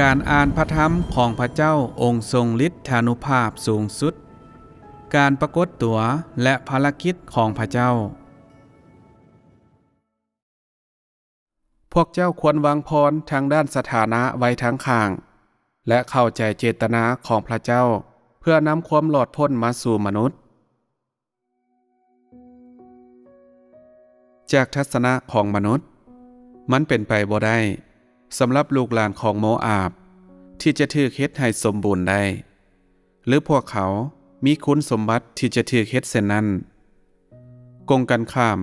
ການອ່ານພະທຳຂອງພະເຈົ້າອົງຊົງລິດທານຸພາບສູງສຸດ, ການປາກົດຕົວ ແລະ ພາລະກິດຂອງພະເຈົ້າ. ພວກເຈົ້າຄວນວາງພອນທາງດ້ານສະຖານະໄວ້ທາງຂ້າງ ແລະ ເຂົ້າໃຈເຈດຕະນາຂອງພະເຈົ້າ ເພື່ອນຳຄວາມລອດພົ້ນມາສູ່ມະນຸດ. ຈາກທັດສະນະຂອງມະນຸດ, ມັນເປັນໄປບໍ່ໄດ້ສຳລັບລູກຫຼານຂອງໂມອາບທີ່ຈະຖືກເຮັດໃຫ້ສົມບູນໄດ້ ຫຼື ພວກເຂົາມີຄຸນສົມບັດທີ່ຈະຖືກເຮັດເຊັ່ນນັ້ນ. ກົງກັນຂ້າມ,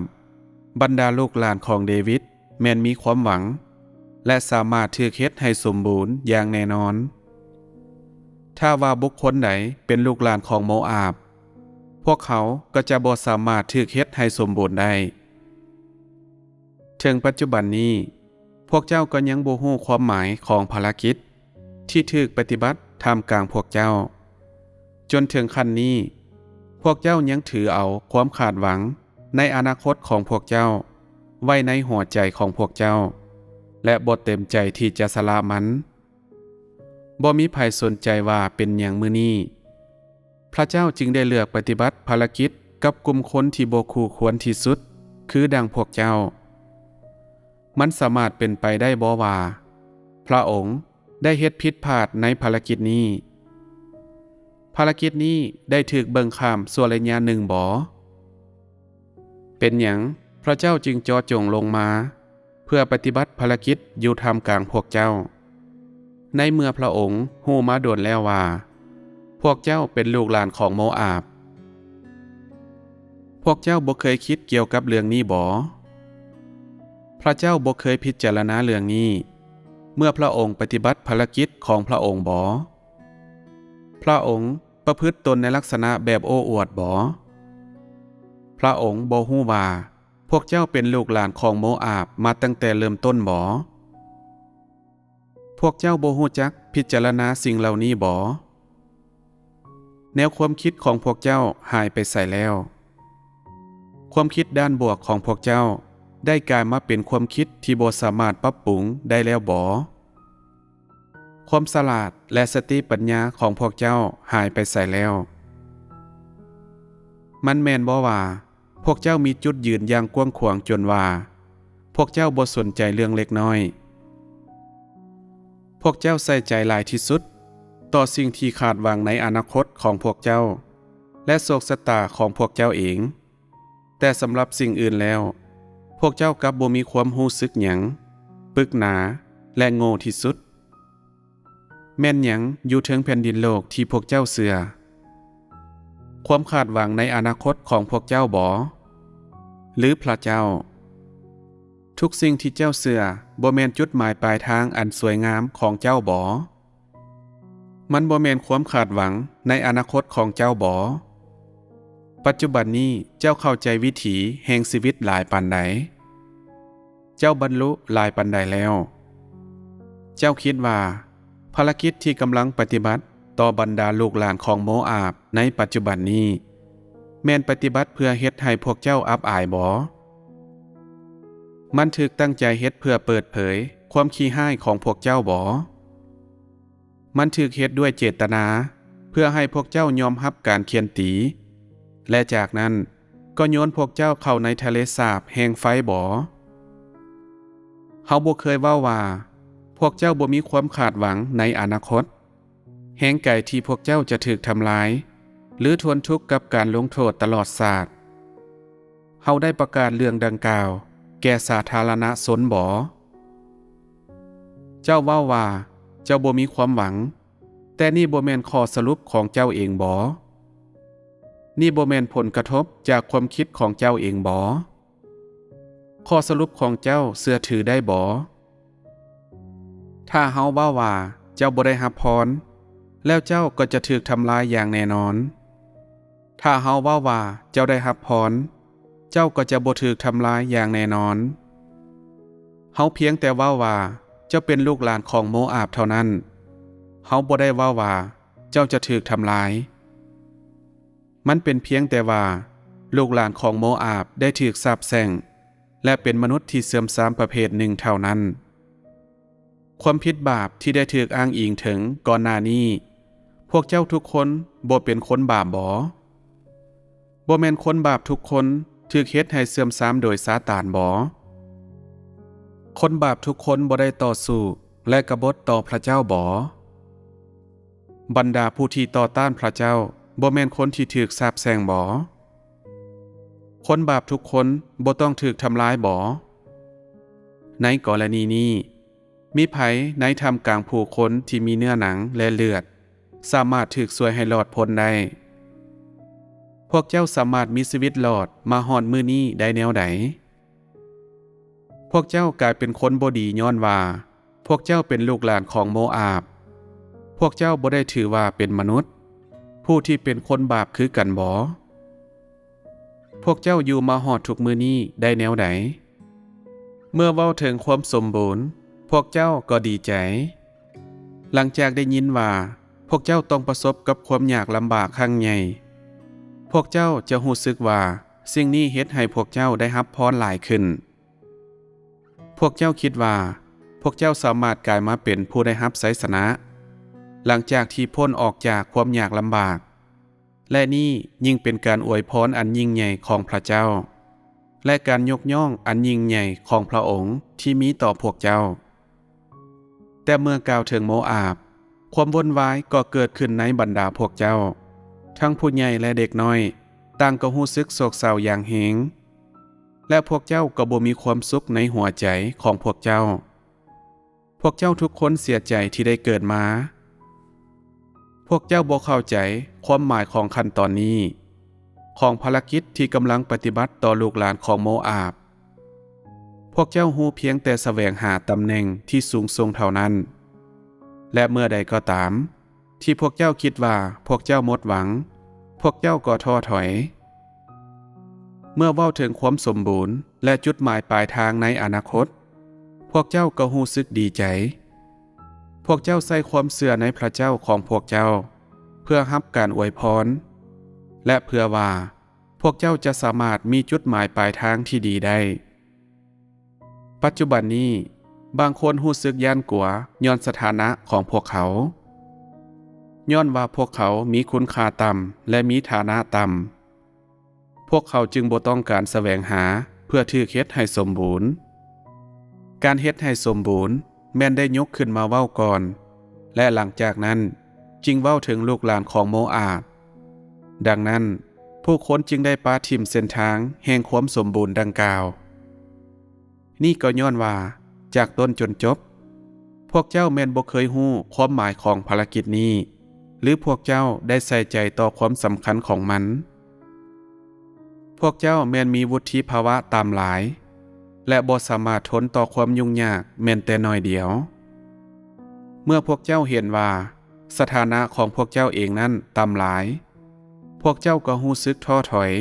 ບັນດາລູກຫຼານຂອງເດວິດແມ່ນມີຄວາມຫວັງ ແລະ ສາມາດຖືກເຮັດໃຫ້ສົມບູນຢ່າງແນ່ນອນ. ຖ້າວ່າບຸກຄົນໃດເປັນລູກຫຼານຂອງໂມອາບ, ພວກເຂົາກໍຈະບໍ່ສາມາດຖືກເຮັດໃຫ້ສົມບູນໄດ້. ເຖິງປັດຈຸບັນນີ້, ພວກເຈົ້າກໍຍັງບໍ່ຮູ້ຄວາມໝາຍຂອງພາລະກິດທີ່ຖືກປະຕິບັດທ່າມກາງພວກເຈົ້າ. ຈົນເຖິງຂັ້ນນີ້, ພວກເຈົ້າຍັງຖືເອົາຄວາມຄາດຫວັງໃນອະນາຄົດຂອງພວກເຈົ້າໄວ້ໃນຫົວໃຈຂອງພວກເຈົ້າ ແລະ ບໍ່ເຕັມໃຈທີ່ຈະສະຫຼະມັນ. ບໍ່ມີໃຜສົນໃຈວ່າເປັນຫຍັງມື້ນີ້ ພະເຈົ້າຈຶ່ງໄດ້ເລືອກປະຕິບັດພາລະກິດກັບກຸ່ມຄົນທີ່ບໍ່ຄູ່ຄວນທີ່ສຸດ ຄືດັ່ງພວກເຈົ້າ. ມັນສາມາດເປັນໄປໄດ້ບໍ່ວ່າ ພະອົງໄດ້ເຮັດຜິດພາດໃນພາລະກິດນີ້? ພາລະກິດນີ້ໄດ້ຖືກເບິ່ງຂ້າມຊົ່ວໄລຍະໜຶ່ງບໍ? ເປັນຫຍັງພະເຈົ້າຈຶ່ງເຈາະຈົງລົງມາ ເພື່ອປະຕິບັດພາລະກິດຢູ່ທ່າມກາງພວກເຈົ້າ, ໃນເມື່ອພະອົງຮູ້ມາດົນແລ້ວວ່າ ພວກເຈົ້າເປັນລູກຫຼານຂອງໂມອາບ? ພວກເຈົ້າບໍ່ເຄີຍຄິດກ່ຽວກັບເລື່ອງນີ້ບໍ? ພະເຈົ້າບໍ່ເຄີຍພິຈາລະນາເລື່ອງນີ້ ເມື່ອພະອົງປະຕິບັດພາລະກິດຂອງພະອົງບໍ? ພະອົງປະພຶດຕົນໃນລັກສະນະແບບໂອ້ອວດບໍ? ພະອົງບໍ່ຮູ້ວ່າ ພວກເຈົ້າເປັນລູກຫຼານຂອງໂມອາບມາຕັ້ງແຕ່ເລີ່ມຕົ້ນບໍ? ພວກເຈົ້າບໍ່ຮູ້ຈັກພິຈາລະນາສິ່ງເຫຼົ່ານີ້ບໍ? ແນວຄວາມຄິດຂອງພວກເຈົ້າຫາຍໄປໃສແລ້ວ? ຄວາມຄິດດ້ານບວກຂອງພວກເຈົ້າໄດ້ກາຍມາເປັນຄວາມຄິດທີ່ບໍ່ສາມາດປັບປຸງໄດ້ແລ້ວບໍ? ຄວາມສະຫຼາດ ແລະ ສະຕິປັນຍາຂອງພວກເຈົ້າຫາຍໄປໃສແລ້ວ? ມັນແມ່ນບໍ່ວ່າ ພວກເຈົ້າມີຈຸດຢືນຢ່າງກວ້າງຂວາງຈົນວ່າ ພວກເຈົ້າບໍ່ສົນໃຈເລື່ອງເລັກນ້ອຍ? ພວກເຈົ້າໃສ່ໃຈຫຼາຍທີ່ສຸດຕໍ່ສິ່ງທີ່ຄາດຫວັງໃນອະນາຄົດຂອງພວກເຈົ້າ ແລະ ໂຊກຊະຕາຂອງພວກເຈົ້າເອງ, ແຕ່ສຳລັບສິ່ງອື່ນແລ້ວ, ພວກເຈົ້າກັບບໍ່ມີຄວາມຮູ້ສຶກຫຍັງ, ປຶກໜາ ແລະ ໂງ່ທີ່ສຸດ. ແມ່ນຫຍັງຢູ່ເທິງແຜ່ນດິນໂລກທີ່ພວກເຈົ້າເຊື່ອ? ຄວາມຄາດຫວັງໃນອະນາຄົດຂອງພວກເຈົ້າບໍ? ຫຼື ພະເຈົ້າ? ທຸກສິ່ງທີ່ເຈົ້າເຊື່ອບໍ່ແມ່ນຈຸດໝາຍປາຍທາງອັນສວຍງາມຂອງເຈົ້າບໍ? ມັນບໍ່ແມ່ນຄວາມຄາດຫວັງໃນອະນາຄົດຂອງເຈົ້າບໍ? ປັດຈຸບັນນີ້ເຈົ້າເຂົ້າໃຈວິຖີແຫ່ງຊີວິດຫຼາຍປານໃດ? ເຈົ້າບັນລຸຫຼາຍປານໃດແລ້ວ? ເຈົ້າຄິດວ່າພາລະກິດທີ່ກຳລັງປະຕິບັດຕໍ່ບັນດາລູກຫຼານຂອງໂມອາບໃນປັດຈຸບັນນີ້ ແມ່ນປະຕິບັດເພື່ອເຮັດໃຫ້ພວກເຈົ້າອັບອາຍບໍ? ມັນຖືກຕັ້ງໃຈເຮັດເພື່ອເປີດເຜີຍຄວາມຂີ້ຮ້າຍຂອງພວກເຈົ້າບໍ? ມັນຖືກເຮັດດ້ວຍເຈດຕະນາ ເພື່ອໃຫ້ພວກເຈົ້າຍອມຮັບການຂ້ຽນຕີ ແລະ ຈາກນັ້ນກໍໂຍນພວກເຈົ້າເຂົ້າໃນທະເລສາບແຫ່ງໄຟບໍ? ເຮົາບໍ່ເຄີຍເວົ້າວ່າ ພວກເຈົ້າບໍ່ມີຄວາມຄາດຫວັງໃນອະນາຄົດ, ແຮງໃຈທີ່ພວກເຈົ້າຈະຖືກທຳລາຍ ຫຼື ທົນທຸກກັບການລົງໂທດຕະຫຼອດຊາດ. ເຮົາໄດ້ປະກາດເລື່ອງດັ່ງກ່າວແກ່ສາທາລະນະຊົນບໍ? ເຈົ້າເວົ້າວ່າເຈົ້າບໍ່ມີຄວາມຫວັງ, ແຕ່ນີ້ບໍ່ແມ່ນຂໍ້ສະຫຼຸບຂອງເຈົ້າເອງບໍ? ນີ້ບໍ່ແມ່ນຜົນກະທົບຈາກຄວາມຄິດຂອງເຈົ້າເອງບໍ? ຂໍ້ສະຫຼຸບຂອງເຈົ້າເຊື່ອຖືໄດ້ບໍ? ຖ້າເຮົາເວົ້າວ່າເຈົ້າບໍ່ໄດ້ຮັບພອນ, ແລ້ວເຈົ້າກໍຈະຖືກທຳລາຍຢ່າງແນ່ນອນ. ຖ້າເຮົາເວົ້າວ່າເຈົ້າໄດ້ຮັບພອນ, ເຈົ້າກໍຈະບໍ່ຖືກທຳລາຍຢ່າງແນ່ນອນ. ເຮົາພຽງແຕ່ເວົ້າວ່າເຈົ້າເປັນລູກຫຼານຂອງໂມອາບເທົ່ານັ້ນ. ເຮົາບໍ່ໄດ້ເວົ້າວ່າເຈົ້າຈະຖືກທຳລາຍ. ມັນເປັນພຽງແຕ່ວ່າລູກຫຼານຂອງໂມອາບໄດ້ຖືກສາບແຊ່ງ ແລະ ເປັນມະນຸດທີ່ເສື່ອມຊາມປະເພດໜຶ່ງເທົ່ານັ້ນ. ຄວາມຜິດບາບທີ່ໄດ້ຖືກອ້າງອີງເຖິງກ່ອນໜ້ານີ້, ພວກເຈົ້າທຸກຄົນບໍ່ເປັນຄົນບາບບໍ? ບໍ່ແມ່ນຄົນບາບທຸກຄົນຖືກເຮັດໃຫ້ເສື່ອມຊາມໂດຍຊາຕານບໍ? ຄົນບາບທຸກຄົນບໍ່ໄດ້ຕໍ່ສູ້ ແລະ ກະບົດຕໍ່ພະເຈົ້າບໍ? ບັນດາຜູ້ທີ່ຕໍ່ຕ້ານພະເຈົ້າບໍ່ແມ່ນຄົນທີ່ຖືກສາບແຊ່ງບໍ? ຄົນບາບທຸກຄົນບໍ່ຕ້ອງຖືກທຳລາຍບໍ? ໃນກໍລະນີນີ້, ມີໃຜໃນທ່າມກາງຜູ້ຄົນທີ່ມີເນື້ອໜັງ ແລະ ເລືອດ ສາມາດຖືກຊ່ວຍໃຫ້ລອດພົ້ນໄດ້? ພວກເຈົ້າສາມາດມີຊີວິດລອດມາຮອດມື້ນີ້ໄດ້ແນວໃດ? ພວກເຈົ້າກາຍເປັນຄົນບໍ່ດີຍ້ອນວ່າພວກເຈົ້າເປັນລູກຫຼານຂອງໂມອາບ. ພວກເຈົ້າບໍ່ໄດ້ຖືວ່າເປັນມະນຸດ ຜູ້ທີ່ເປັນຄົນບາບຄືກັນບໍ? ພວກເຈົ້າຢູ່ມາຮອດທຸກມື້ນີ້ໄດ້ແນວໃດ? ເມື່ອເວົ້າເຖິງຄວາມສົມບູນ, ພວກເຈົ້າກໍດີໃຈ. ຫຼັງຈາກໄດ້ຍິນວ່າພວກເຈົ້າຕ້ອງປະສົບກັບຄວາມຍາກລຳບາກຄັ້ງໃຫຍ່, ພວກເຈົ້າຈະຮູ້ສຶກວ່າສິ່ງນີ້ເຮັດໃຫ້ພວກເຈົ້າໄດ້ຮັບພອນຫຼາຍຂຶ້ນ. ພວກເຈົ້າຄິດວ່າພວກເຈົ້າສາມາດກາຍມາເປັນຜູ້ໄດ້ຮັບໄຊຊະນະ ຫຼັງຈາກທີ່ພົ້ນອອກຈາກຄວາມຍາກລຳບາກ, ແລະ ນີ້ຍິ່ງເປັນການອວຍພອນອັນຍິ່ງໃຫຍ່ຂອງພະເຈົ້າ ແລະ ການຍົກຍ້ອງອັນຍິ່ງໃຫຍ່ຂອງພະອົງທີ່ມີຕໍ່ພວກເຈົ້າ. ແຕ່ເມື່ອກ່າວເຖິງໂມອາບ, ຄວາມວຸ້ນວາຍກໍເກີດຂຶ້ນໃນບັນດາພວກເຈົ້າ, ທັງຜູ້ໃຫຍ່ ແລະ ເດັກນ້ອຍ ຕ່າງກໍຮູ້ສຶກໂສກເສົ້າຢ່າງແຮງ, ແລະ ພວກເຈົ້າກໍບໍ່ມີຄວາມສຸກໃນຫົວໃຈຂອງພວກເຈົ້າ. ພວກເຈົ້າທຸກຄົນເສຍໃຈທີ່ໄດ້ເກີດມາ. ພວກເຈົ້າບໍ່ເຂົ້າໃຈຄວາມໝາຍຂອງຂັ້ນຕອນນີ້, ຂອງພາລະກິດທີ່ກຳລັງປະຕິບັດຕໍ່ລູກຫຼານຂອງໂມອາບ. ພວກເຈົ້າຮູ້ພຽງແຕ່ສະແຫວງຫາຕຳແໜ່ງທີ່ສູງສົ່ງເທົ່ານັ້ນ, ແລະ ເມື່ອໃດກໍຕາມ ທີ່ພວກເຈົ້າຄິດວ່າພວກເຈົ້າໝົດຫວັງ, ພວກເຈົ້າກໍທໍ້ຖອຍ. ເມື່ອເວົ້າເຖິງຄວາມສົມບູນ ແລະ ຈຸດໝາຍປາຍທາງໃນອະນາຄົດ, ພວກເຈົ້າກໍຮູ້ສຶກດີໃຈ. ພວກເຈົ້າໃຊ້ຄວາມເຊື່ອໃນພະເຈົ້າຂອງພວກເຈົ້າເພື່ອຮັບການອວຍພອນ ແລະ ເພື່ອວ່າພວກເຈົ້າຈະສາມາດມີຈຸດໝາຍປາຍທາງທີ່ດີໄດ້. ປັດຈຸບັນນີ້, ບາງຄົນຮູ້ສຶກຢ້ານກົວຍ້ອນສະຖານະຂອງພວກເຂົາ. ຍ້ອນວ່າພວກເຂົາມີຄຸນຄ່າຕ່ຳ ແລະ ມີຖານະຕ່ຳ, ພວກເຂົາຈຶ່ງບໍ່ຕ້ອງການສະແຫວງຫາເພື່ອຖືກເຮັດໃຫ້ສົມບູນ. ການເຮັດໃຫ້ສົມບູນແມ່ນໄດ້ຍົກຂຶ້ນມາເວົ້າກ່ອນ, ແລະ ຫຼັງຈາກນັ້ນຈຶ່ງເວົ້າເຖິງລູກຫຼານຂອງໂມອາບ. ດັ່ງນັ້ນ, ຜູ້ຄົນຈຶ່ງໄດ້ປະຖິ້ມເສັ້ນທາງແຫ່ງຄວາມສົມບູນດັ່ງກ່າວ. ນີ້ກໍຍ້ອນວ່າຈາກຕົ້ນຈົນຈົບ, ພວກເຈົ້າແມ່ນບໍ່ເຄີຍຮູ້ຄວາມໝາຍຂອງພາລະກິດນີ້ ຫຼື ພວກເຈົ້າໄດ້ໃສ່ໃຈຕໍ່ຄວາມສຳຄັນຂອງມັນ. ພວກເຈົ້າແມ່ນມີວຸດທິພາວະຕ່ຳຫຼາຍ ແລະ ບໍ່ສາມາດທົນຕໍ່ຄວາມຫຍຸ້ງຍາກແມ່ນແຕ່ໜ້ອຍດຽວ. ເມື່ອພວກເຈົ້າເຫັນວ່າສະຖານະຂອງພວກເຈົ້າເອງນັ້ນຕ່ຳຫຼາຍ, ພວກເຈົ້າກໍຮູ້ສຶກທໍ້ຖອຍ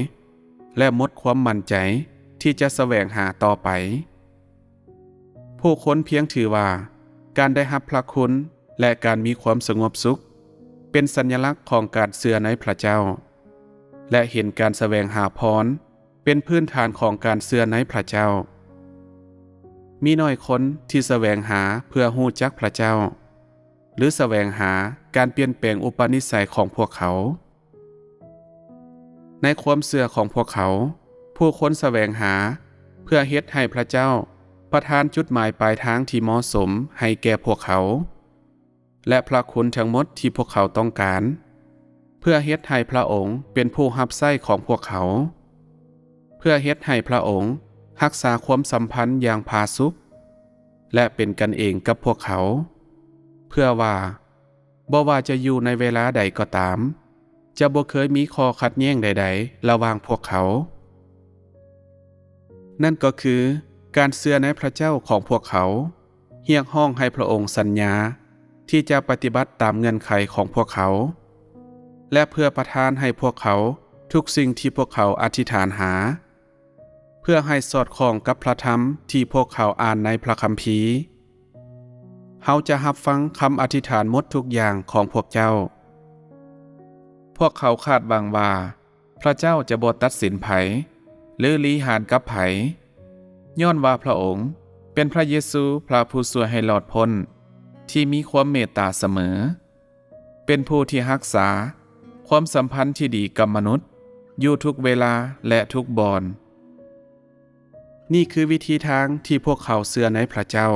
ແລະ ໝົດຄວາມໝັ້ນໃຈທີ່ຈະສະແຫວງຫາຕໍ່ໄປ. ຜູ້ຄົນພຽງຖືວ່າການໄດ້ຮັບພະຄຸນ ແລະ ການມີຄວາມສະຫງົບສຸກເປັນສັນຍະລັກຂອງການເຊື່ອໃນພະເຈົ້າ ແລະ ເຫັນການສະແຫວງຫາພອນເປັນພື້ນຖານຂອງການເຊື່ອໃນພະເຈົ້າ. ມີໜ້ອຍຄົນທີ່ສະແຫວງຫາເພື່ອຮູ້ຈັກພະເຈົ້າ ຫຼື ສະແຫວງຫາການປ່ຽນແປງອຸປະນິໄສຂອງພວກເຂົາ. ໃນຄວາມເຊື່ອຂອງພວກເຂົາ, ຜູ້ຄົນສະແຫວງຫາເພື່ອເຮັດໃຫ້ພະເຈົ້າປະທານຈຸດໝາຍປາຍທາງທີ່ເໝາະສົມໃຫ້ແກ່ພວກເຂົາ ແລະ ພະຄຸນທັງໝົດທີ່ພວກເຂົາຕ້ອງການ, ເພື່ອເຮັດໃຫ້ພະອົງເປັນຜູ້ຮັບໃຊ້ຂອງພວກເຂົາ, ເພື່ອເຮັດໃຫ້ພະອົງຮັກສາຄວາມສຳພັນຢ່າງຜາສຸກ ແລະ ເປັນກັນເອງກັບພວກເຂົາ, ເພື່ອວ່າ ບໍ່ວ່າຈະຢູ່ໃນເວລາໃດກໍຕາມ, ຈະບໍ່ເຄີຍມີຂໍ້ຂັດແຍ້ງໃດໆລະຫວ່າງພວກເຂົາ. ນັ້ນກໍຄືການເຊື່ອໃນພະເຈົ້າຂອງພວກເຂົາຮຽກຮ້ອງໃຫ້ພະອົງສັນຍາທີ່ຈະປະຕິບັດຕາມເງື່ອນໄຂຂອງພວກເຂົາ ແລະ ເພື່ອປະທານໃຫ້ພວກເຂົາທຸກສິ່ງທີ່ພວກເຂົາອະທິຖານຫາ. ເພື່ອໃຫ້ສອດຄ່ອງກັບພະທຳທີ່ພວກເຂົາອ່ານໃນພະຄຳພີ. ເຮົາຈະຮັບຟັງຄຳອະທິຖານໝົດທຸກຢ່າງຂອງພວກເຈົ້າ. ພວກເຂົາຄາດຫວັງວ່າພະເຈົ້າຈະບໍ່ຕັດສິນໃຜ ຫຼື ຫຼີຫານກັບໃຜ, ຍ້ອນວ່າພະອົງເປັນພະເຢຊູ ພະຜູ້ຊ່ວຍໃຫ້ລອດພົ້ນ, ທີ່ມີຄວາມເມດຕາສະເໝີ, ເປັນຜູ້ທີ່ຮັກສາຄວາມສຳພັນທີ່ດີກັບມະນຸດຢູ່ທຸກເວລາ ແລະ ທຸກບ່ອນ. ນີ້ຄືວິທີທາງທີ່ພວກເຂົາເຊື່ອໃນພຣະເຈົ້າ.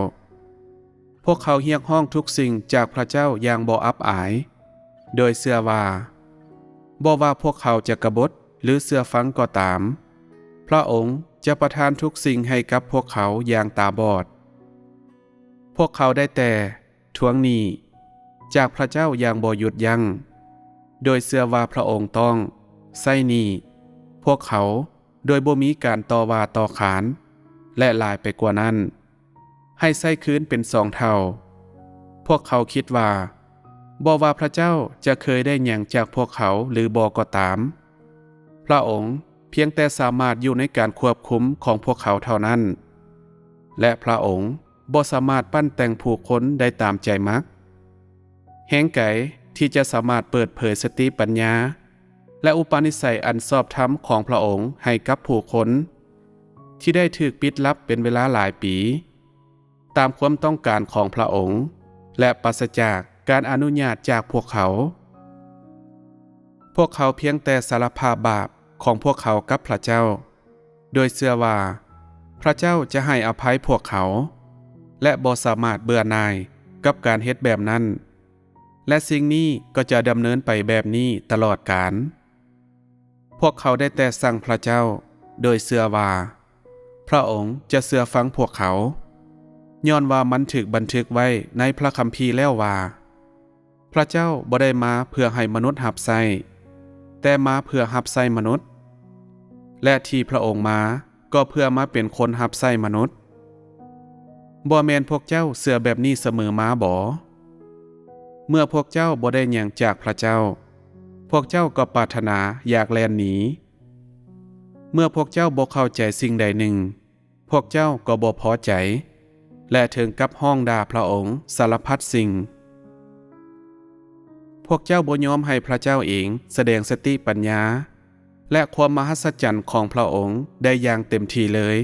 ພວກເຂົາຮຽກຮ້ອງທຸກສິ່ງຈາກພຣະເຈົ້າຢ່າງບໍ່ອັບອາຍ, ໂດຍເຊື່ອວ່າ ບໍ່ວ່າພວກເຂົາຈະກະບົດ ຫຼື ເຊື່ອຟັງກໍຕາມ, ພຣະອົງຈະປະທານທຸກສິ່ງໃຫ້ກັບພວກເຂົາຢ່າງຕາບອດ. ພວກເຂົາໄດ້ແຕ່ທວງໜີ້ຈາກພຣະເຈົ້າຢ່າງບໍ່ຢຸດຢັ້ງ, ໂດຍເຊື່ອວ່າພຣະອົງຕ້ອງໃຊ້ໜີ້ພວກເຂົາໂດຍບໍ່ມີການຕໍ່ວ່າຕໍ່ຂານ, ແລະ ຫຼາຍໄປກວ່ານັ້ນ, ໃຫ້ໃຊ້ຄືນເປັນສອງເທົ່າ. ພວກເຂົາຄິດວ່າ ບໍ່ວ່າພຣະເຈົ້າຈະເຄີຍໄດ້ຫຍັງຈາກພວກເຂົາ ຫຼື ບໍ່ກໍຕາມ, ພຣະອົງພຽງແຕ່ສາມາດຢູ່ໃນການຄວບຄຸມຂອງພວກເຂົາເທົ່ານັ້ນ, ແລະ ພຣະອົງບໍ່ສາມາດປັ້ນແຕ່ງຜູ້ຄົນໄດ້ຕາມໃຈມັກ. ແຮງໃຈທີ່ຈະສາມາດເປີດເຜີຍສະຕິປັນຍາ ແລະ ອຸປະນິໄສອັນຊອບທຳຂອງພຣະອົງໃຫ້ກັບຜູ້ຄົນ ທີ່ໄດ້ຖືກປິດລັບເປັນເວລາຫຼາຍປີ ຕາມຄວາມຕ້ອງການຂອງພຣະອົງ ແລະ ປາສະຈາກການອະນຸຍາດຈາກພວກເຂົາ. ພວກເຂົາພຽງແຕ່ສາລະພາບບາບຂອງພວກເຂົາກັບພຣະເຈົ້າ, ໂດຍເຊື່ອວ່າພຣະເຈົ້າຈະໃຫ້ອະໄພພວກເຂົາ ແລະ ບໍ່ສາມາດເບື່ອໜ່າຍກັບການເຮັດແບບນັ້ນ, ແລະ ສິ່ງນີ້ກໍຈະດຳເນີນໄປແບບນີ້ຕະຫຼອດການ. ພວກເຂົາໄດ້ແຕ່ຊັງພຣະເຈົ້າ ໂດຍເຊື່ອວ່າພຣະອົງຈະເຊື່ອຟັງພວກເຂົາ, ຍ້ອນວ່າມັນຖືກບັນທຶກໄວ້ໃນພຣະຄຳພີແລ້ວວ່າ ພຣະເຈົ້າບໍ່ໄດ້ມາເພື່ອໃຫ້ມະນຸດຮັບໃຊ້, ແຕ່ມາເພື່ອຮັບໃຊ້ມະນຸດ, ແລະ ທີ່ພຣະອົງມາ ກໍເພື່ອມາເປັນຄົນຮັບໃຊ້ມະນຸດ. ບໍ່ແມ່ນພວກເຈົ້າເຊື່ອແບບນີ້ສະເໝີມາບໍ? ເມື່ອພວກເຈົ້າບໍ່ໄດ້ຫຍັງຈາກພຣະເຈົ້າ, ພວກເຈົ້າກໍປາດຖະໜາຢາກແລ່ນໜີ. ເມື່ອພວກເຈົ້າບໍ່ເຂົ້າໃຈສິ່ງໃດໜຶ່ງ, ພວກເຈົ້າກໍບໍ່ພໍໃຈ ແລະ ເຖິງກັບຮ້ອງດ່າພຣະອົງສາລະພັດສິ່ງ. ພວກເຈົ້າບໍ່ຍອມໃຫ້ພຣະເຈົ້າເອງສະແດງສະຕິປັນຍາ ແລະ ຄວາມມະຫັດສະຈັນຂອງພຣະອົງໄດ້ຢ່າງເຕັມທີ່ເລີຍ.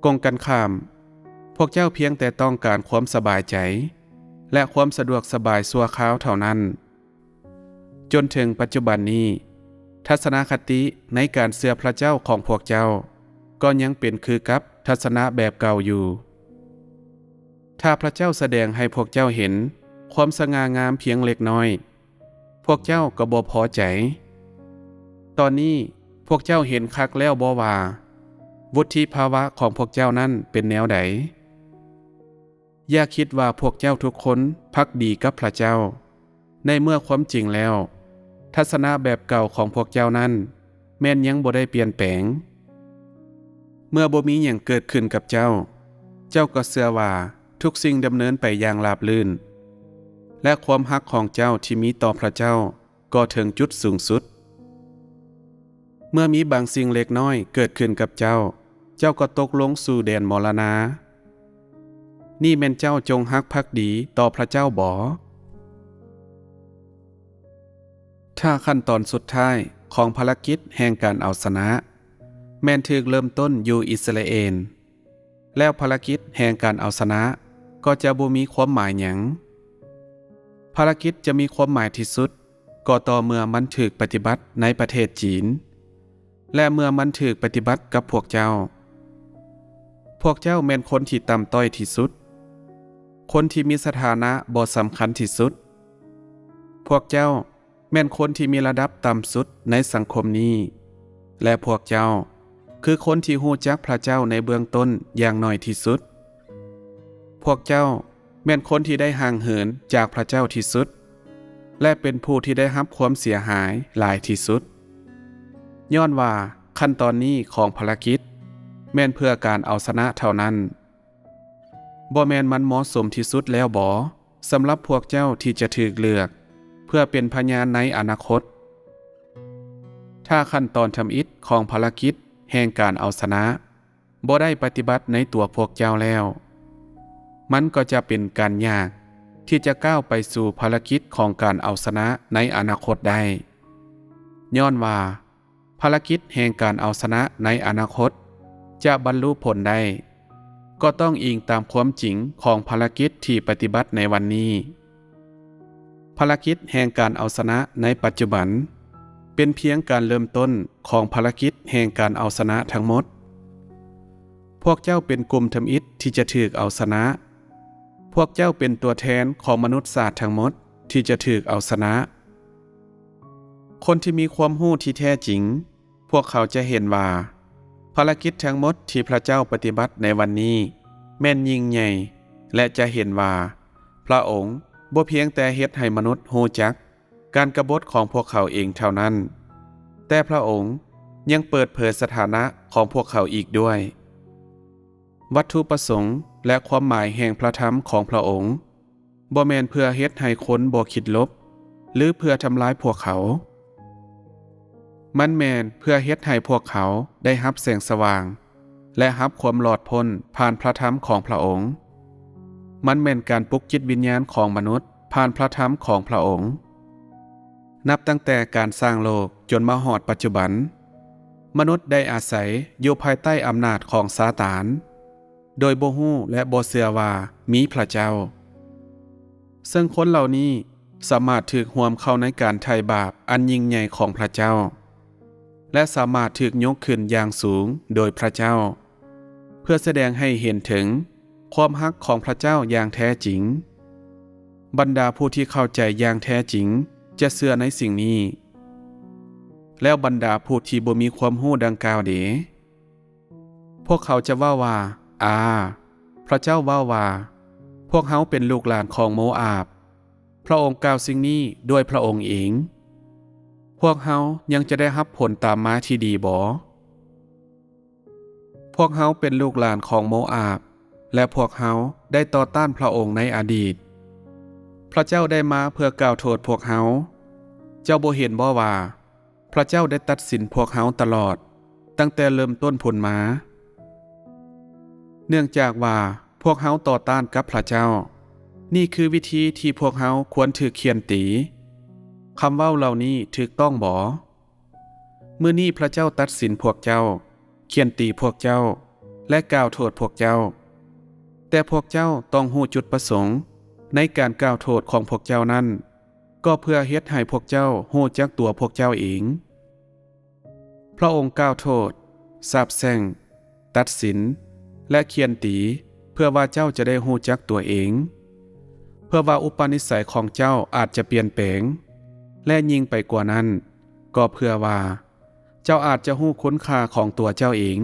ກົງກັນຂ້າມ, ພວກເຈົ້າພຽງແຕ່ຕ້ອງການຄວາມສະບາຍໃຈ ແລະ ຄວາມສະດວກສະບາຍຊົ່ວຄາວເທົ່ານັ້ນ. ຈົນເຖິງປັດຈຸບັນນີ້, ທັດສະນະຄະຕິໃນການເຊື່ອພຣະເຈົ້າຂອງພວກເຈົ້າກໍຍັງເປັນຄືກັບທັດສະນະແບບເກົ່າຢູ່. ຖ້າພຣະເຈົ້າສະແດງໃຫ້ພວກເຈົ້າເຫັນຄວາມສະຫງ່າງາມພຽງເລັກນ້ອຍ, ພວກເຈົ້າກໍບໍ່ພໍໃຈ. ຕອນນີ້ພວກເຈົ້າເຫັນຄັກແລ້ວບໍ່ວ່າ ວຸດທິພາວະຂອງພວກເຈົ້ານັ້ນເປັນແນວໃດ? ຢ່າຄິດວ່າພວກເຈົ້າທຸກຄົນພັກດີກັບພຣະເຈົ້າ, ໃນເມື່ອຄວາມຈິງແລ້ວ ທັດສະນະແບບເກົ່າຂອງພວກເຈົ້ານັ້ນແມ່ນຍັງບໍ່ໄດ້ປ່ຽນແປງ. ເມື່ອບໍ່ມີຫຍັງເກີດຂຶ້ນກັບເຈົ້າ, ເຈົ້າກໍເຊື່ອວ່າທຸກສິ່ງດຳເນີນໄປຢ່າງລາບລື່ນ, ແລະ ຄວາມຮັກຂອງເຈົ້າທີ່ມີຕໍ່ພຣະເຈົ້າ ກໍເຖິງຈຸດສູງສຸດ. ເມື່ອມີບາງສິ່ງເລັກນ້ອຍເກີດຂຶ້ນກັບເຈົ້າ, ເຈົ້າກໍຕົກລົງສູ່ແດນມໍລະນາ. ນີ້ແມ່ນເຈົ້າຈົ່ງຮັກພັກດີຕໍ່ພຣະເຈົ້າບໍ? ຖ້າຂັ້ນຕອນສຸດທ້າຍຂອງພາລະກິດແຫ່ງການເອົາຊະນະ ແມ່ນຖືກເລີ່ມຕົ້ນຢູ່ອິດສະຣາເອນ, ແລ້ວພາລະກິດແຫ່ງການເອົາຊະນະກໍຈະບໍ່ມີຄວາມໝາຍຫຍັງ. ພາລະກິດຈະມີຄວາມໝາຍທີ່ສຸດກໍຕໍ່ເມື່ອມັນຖືກປະຕິບັດໃນປະເທດຈີນ ແລະ ເມື່ອມັນຖືກປະຕິບັດກັບພວກເຈົ້າ. ພວກເຈົ້າແມ່ນຄົນທີ່ຕ່ຳຕ້ອຍທີ່ສຸດ, ຄົນທີ່ມີສະຖານະບໍ່ສຳຄັນທີ່ສຸດ. ພວກເຈົ້າ ແມ່ນຄົນທີ່ມີລະດັບຕ່ຳສຸດໃນສັງຄົມນີ້, ແລະ ພວກເຈົ້າຄືຄົນທີ່ຮູ້ຈັກພຣະເຈົ້າໃນເບື້ອງຕົ້ນຢ່າງໜ້ອຍທີ່ສຸດ. ພວກເຈົ້າແມ່ນຄົນທີ່ໄດ້ຫ່າງເຫີນຈາກພຣະເຈົ້າທີ່ສຸດ ແລະ ເປັນຜູ້ທີ່ໄດ້ຮັບຄວາມເສຍຫາຍຫຼາຍທີ່ສຸດ, ຍ້ອນວ່າຂັ້ນຕອນນີ້ຂອງພາລະກິດແມ່ນເພື່ອການເອົາຊະນະເທົ່ານັ້ນ. ບໍ່ແມ່ນມັນເໝາະສົມທີ່ສຸດແລ້ວບໍ ສຳລັບພວກເຈົ້າທີ່ຈະຖືກເລືອກເພື່ອເປັນພະຍານໃນອະນາຄົດ? ຖ້າຂັ້ນຕອນທຳອິດຂອງພາລະກິດແຫ່ງການເອົາຊະນະບໍ່ໄດ້ປະຕິບັດໃນຕົວພວກເຈົ້າແລ້ວ, ມັນກໍຈະເປັນການຍາກທີ່ຈະກ້າວໄປສູ່ພາລະກິດຂອງການເອົາຊະນະໃນອະນາຄົດໄດ້, ຍ້ອນວ່າ ພາລະກິດແຫ່ງການເອົາຊະນະໃນອະນາຄົດຈະບັນລຸຜົນໄດ້, ກໍ ກໍຕ້ອງອີງຕາມຄວາມຈິງຂອງພາລະກິດທີ່ປະຕິບັດໃນວັນນີ້. ພາລະກິດແຫ່ງການເອົາຊະນະໃນປັດຈຸບັນ ເປັນພຽງການເລີ່ມຕົ້ນຂອງພາລະກິດແຫ່ງການເອົາຊະນະທັງໝົດ. ພວກເຈົ້າເປັນກຸ່ມທຳອິດທີ່ຈະຖືກເອົາຊະນະ. ພວກເຈົ້າເປັນຕົວແທນຂອງມະນຸດຊາດທັງໝົດທີ່ຈະຖືກເອົາຊະນະ. ຄົນທີ່ມີຄວາມຮູ້ທີ່ແທ້ຈິງ, ພວກເຂົາຈະເຫັນວ່າພາລະກິດທັງໝົດທີ່ພະເຈົ້າປະຕິບັດໃນວັນນີ້ແມ່ນຍິ່ງໃຫຍ່ ແລະ ຈະເຫັນວ່າພະອົງບໍ່ພຽງແຕ່ເຮັດໃຫ້ມະນຸດຮູ້ຈັກການກະບົດຂອງພວກເຂົາເອງເທົ່ານັ້ນ, ແຕ່ພະອົງຍັງເປີດເຜີຍສະຖານະຂອງພວກເຂົາອີກດ້ວຍ. ວັດຖຸປະສົງ ແລະ ຄວາມໝາຍແຫ່ງພະທຳຂອງພະອົງ ບໍ່ແມ່ນເພື່ອເຮັດໃຫ້ຄົນບໍ່ຄິດລົບ ຫຼື ເພື່ອທຳລາຍພວກເຂົາ. ມັນແມ່ນເພື່ອເຮັດໃຫ້ພວກເຂົາໄດ້ຮັບແສງສະຫວ່າງ ແລະ ຮັບຄວາມລອດພົ້ນຜ່ານພະທຳຂອງພະອົງ. ມັນແມ່ນການປຸກຈິດວິນຍານຂອງມະນຸດຜ່ານພະທຳຂອງພະອົງ. ນັບຕັ້ງແຕ່ການສ້າງໂລກຈົນມາຮອດປັດຈຸບັນ, ມະນຸດໄດ້ອາໄສຢູ່ພາຍໃຕ້ອຳນາດຂອງຊາຕານ, ໂດຍບໍ່ຮູ້ ແລະ ບໍ່ເຊື່ອວ່າມີພະເຈົ້າ. ເຊິ່ງຄົນເຫຼົ່ານີ້ສາມາດຖືກຮ່ວມເຂົ້າໃນການໄຖ່ບາບອັນຍິ່ງໃຫຍ່ຂອງພະເຈົ້າ ແລະ ສາມາດຖືກຍົກຂຶ້ນຢ່າງສູງໂດຍພະເຈົ້າ ເພື່ອສະແດງໃຫ້ເຫັນເຖິງຄວາມຮັກຂອງພະເຈົ້າຢ່າງແທ້ຈິງ. ບັນດາຜູ້ທີ່ເຂົ້າໃຈຢ່າງແທ້ຈິງຈະເຊື່ອໃນສິ່ງນີ້. ແລ້ວບັນດາຜູ້ທີ່ບໍ່ມີຄວາມຮູ້ດັ່ງກ່າວເດ? ພວກເຂົາຈະເວົ້າວ່າ, ອາ, ພະເຈົ້າເວົ້າວ່າ, ພວກເຮົາເປັນລູກຫຼານຂອງໂມອາບ. ພະອົງກ່າວສິ່ງນີ້ດ້ວຍພະອົງເອງ. ພວກເຮົາຍັງຈະໄດ້ຮັບຜົນຕາມມາທີ່ດີບໍ? ພວກເຮົາເປັນລູກຫຼານຂອງໂມອາບ, ແລະ ພວກເຮົາໄດ້ຕໍ່ຕ້ານພະອົງໃນອະດີດ. ພະເຈົ້າໄດ້ມາເພື່ອກ່າວໂທດພວກເຮົາ. ເຈົ້າບໍ່ເຫັນບໍວ່າ ພະເຈົ້າໄດ້ຕັດສິນພວກເຮົາຕະຫຼອດ, ຕັ້ງແຕ່ເລີ່ມຕົ້ນພຸ້ນມາ. ເນື່ອງຈາກວ່າພວກເຮົາຕໍ່ຕ້ານກັບພະເຈົ້າ, ນີ້ຄືວິທີທີ່ພວກເຮົາຄວນຖືກຂ້ຽນຕີ. ຄຳເວົ້າເຫຼົ່ານີ້ຖືກຕ້ອງບໍ? ມື້ນີ້ພະເຈົ້າຕັດສິນພວກເຈົ້າ, ຂ້ຽນຕີພວກເຈົ້າ ແລະ ກ່າວໂທດພວກເຈົ້າ. ແຕ່ພວກເຈົ້າຕ້ອງຮູ້ຈຸດປະສົງໃນການກ່າວໂທດຂອງພວກເຈົ້ານັ້ນ, ກໍເພື່ອເຮັດໃຫ້ພວກເຈົ້າຮູ້ຈັກຕົວພວກເຈົ້າເອງ. ພະອົງກ່າວໂທດ, ສາບແຊ່ງ, ຕັດສິນ ແລະ ຂ້ຽນຕີ ເພື່ອວ່າເຈົ້າຈະໄດ້ຮູ້ຈັກຕົວເອງ, ເພື່ອວ່າອຸປະນິໄສຂອງເຈົ້າອາດຈະປ່ຽນແປງ, ແລະ ຍິ່ງໄປກວ່ານັ້ນ, ກໍເພື່ອວ່າເຈົ້າອາດຈະຮູ້ຄຸນຄ່າຂອງຕົວເຈົ້າເອງ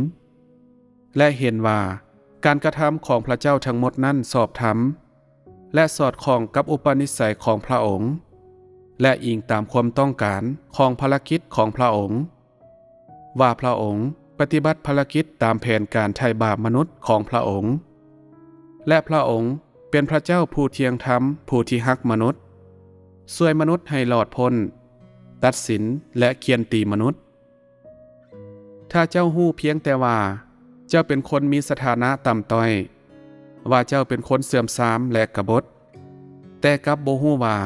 ແລະ ເຫັນວ່າການກະທຳຂອງພະເຈົ້າທັງໝົດນັ້ນຊອບທຳ ແລະ ສອດຄ່ອງກັບອຸປະນິໄສຂອງພະອົງ ແລະ ອີງຕາມຄວາມຕ້ອງການຂອງພາລະກິດຂອງພະອົງ, ວ່າພະອົງປະຕິບັດພາລະກິດຕາມແຜນການໄຖ່ບາບມະນຸດຂອງພະອົງ, ແລະ ພະອົງເປັນພະເຈົ້າຜູ້ທ່ຽງທຳ, ຜູ້ທີ່ຮັກມະນຸດ, ຊ່ວຍມະນຸດໃຫ້ລອດພົ້ນ, ຕັດສິນ ແລະ ຂ້ຽນຕີມະນຸດ. ຖ້າເຈົ້າຮູ້ພຽງແຕ່ວ່າເຈົ້າເປັນຄົນມີສະຖານະຕ່ຳຕ້ອຍ, ວ່າເຈົ້າເປັນຄົນເສື່ອມຊາມ ແລະ ກະບົດ, ແຕ່ກັບບໍ່ຮູ້ວ່າ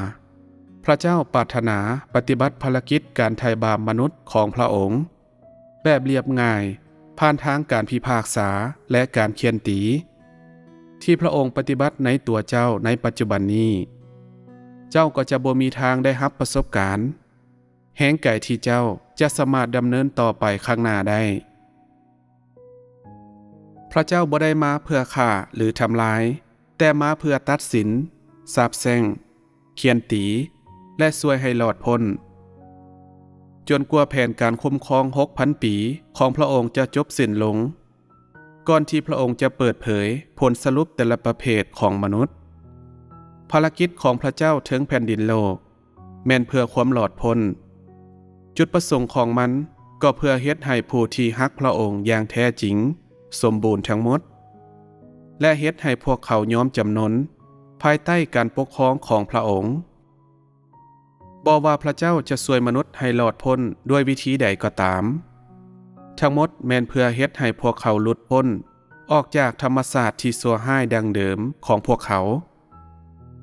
ພະເຈົ້າປາດຖະໜາປະຕິບັດພາລະກິດການໄຖ່ບາບມະນຸດຂອງພະອົງແບບລຽບງ່າຍ ຜ່ານທາງການພິພາກສາ ແລະ ການຂ້ຽນຕີ ທີ່ພະອົງປະຕິບັດໃນຕົວເຈົ້າໃນປັດຈຸບັນນີ້, ເຈົ້າກໍຈະບໍ່ມີທາງໄດ້ຮັບປະສົບການ ແຮງໃຈທີ່ເຈົ້າຈະສາມາດດຳເນີນຕໍ່ໄປຂ້າງໜ້າໄດ້. ພະເຈົ້າບໍ່ໄດ້ມາເພື່ອຂ້າ ຫຼື ທຳລາຍ, ແຕ່ມາເພື່ອຕັດສິນ, ສາບແຊ່ງ, ຂ້ຽນຕີ ແລະ ຊ່ວຍໃຫ້ລອດພົ້ນ, ຈົນກວ່າແຜນການຄຸ້ມຄອງຫົກພັນປີຂອງພະອົງຈະຈົບສິ້ນລົງ. ກ່ອນທີ່ພະອົງຈະເປີດເຜີຍຜົນສະຫຼຸບແຕ່ລະປະເພດຂອງມະນຸດ, ພາລະກິດຂອງພະເຈົ້າເທິງແຜ່ນດິນໂລກແມ່ນເພື່ອຄວາມລອດພົ້ນ. ຈຸດປະສົງຂອງມັນກໍເພື່ອເຮັດໃຫ້ຜູ້ທີ່ຮັກພະອົງຢ່າງແທ້ຈິງສົມບູນທັງໝົດ ແລະ ເຮັດໃຫ້ພວກເຂົາຍອມຈຳນົນພາຍໃຕ້ການປົກຄອງຂອງພະອົງ. ບໍ່ວ່າພະເຈົ້າຈະຊ່ວຍມະນຸດໃຫ້ລອດພົ້ນດ້ວຍວິທີໃດກໍຕາມ, ທັງໝົດແມ່ນເພື່ອເຮັດໃຫ້ພວກເຂົາຫຼຸດພົ້ນອອກຈາກທຳມະຊາດທີ່ຊົ່ວຮ້າຍດັ້ງເດີມຂອງພວກເຂົາ.